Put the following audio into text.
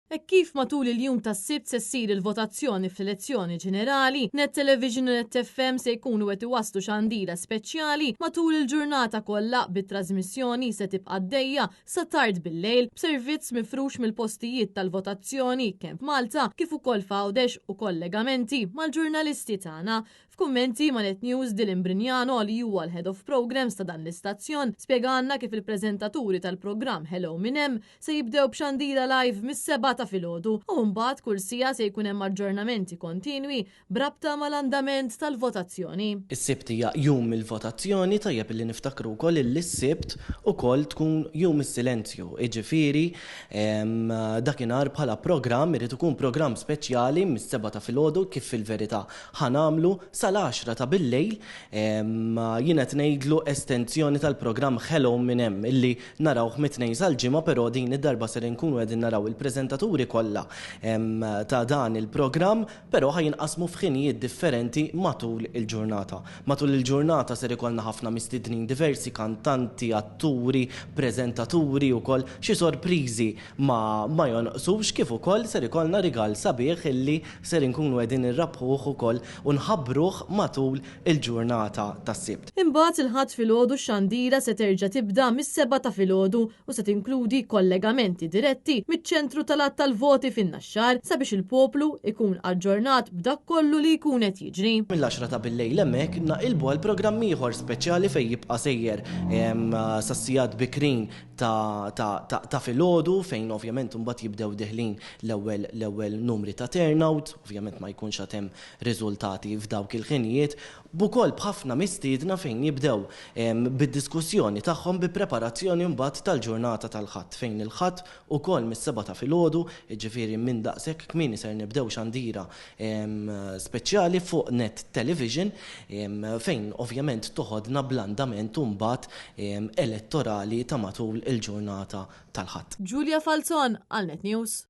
Hekk kif matul il-jum tas-Sibt se ssir il-votazzjoni fl-elezzjoni ġenerali, Net Television u Net FM se jkunu qed iwasslu xandira speċjali matul il-ġurnata kollha bit-trażmissjoni se tibqa' għaddejja sa tard bil-lejl b'servizz mifrux mill-postijiet tal-votazzjoni kemm f'Malta kif ukoll f'Għawdex u kollegamenti mal-ġurnalisti tagħna. F'kummenti ma' Net News, Dylan Brignano li huwa l-Head of Programmes ta' dan l-istazzjon spjegalna kif il-preżentaturi tal-programm Hello Minn Hemm se jibdew b'xandira live mis-sebgħa ta' filgħodu u mbagħad kull siegħa se jkun hemm aġġornamenti kontinwi b'rabta mal-andament tal-votazzjoni. Is-Sibt hija jum il-votazzjoni, tajjeb illi niftakru wkoll illi s-Sibt ukoll tkun jum is-silenzju, jiġifieri dakinhar bħala programm irid ikun programm speċjali mis-sebgħa ta' filgħodu kif fil-verità ħa nagħmlu sal-għaxra ta' billejl, jien qed ngħidlu estenzjoni tal-programm Hello Minn Hemm illi narawh mit-Tnejn sal-Ġimgħa però din id-darba ser inkunu qegħdin naraw il-preżentaturi kollha ta' dan il-programm però ħa jinqasmu f'ħinijiet differenti matul il-ġurnata. Matul il-ġurnata ser ikollna ħafna mistednin diversi, kantanti, atturi, preżentaturi wkoll, xi sorpriżi ma ma jonqsux kif ukoll ser ikollna rigal sabiħ illi ser inkunu qegħdin irrabbħuh ukoll u nħabbruh matul il-ġurnata tas-Sibt. Imbagħad il-Ħadd filgħodu x-xandira se terġa' tibda mis-sebgħa ta' filgħodu u se tinkludi kollegamenti diretti miċ-ċentru tal-għadd tal-voti fin-Naxxar sabiex il-poplu ikun aġġornat b'dak kollu li jkun qed jiġri. Mill-għaxra ta' billejl hemmhekk naqilbu għal programm ieħor speċjali fejn jibqa' sejjer sas-sigħat bikrin ta' ta' ta' ta' filgħodu fejn ovvjament imbagħad jibdew deħlin l-ewwel l-ewwel numri ta' turnout, ovvjament ma jkunx għad hemm riżultati f'dawk il-ħinijiet, b'ukoll b'ħafna mistiedna fejn jibdew bid-diskussjoni tagħhom bi preparazzjoni mbagħad tal-ġurnata tal-Ħadd fejn il-Ħadd ukoll mis-sebgħa ta' filgħodu, jiġifieri minn daqshekk kmieni ser nibdew xandira speċjali fuq Net Television fejn ovvjament toħodna bl-andament imbagħad elettorali ta' matul il-ġurnata tal-Ħadd. Julia Falzon għal Net News.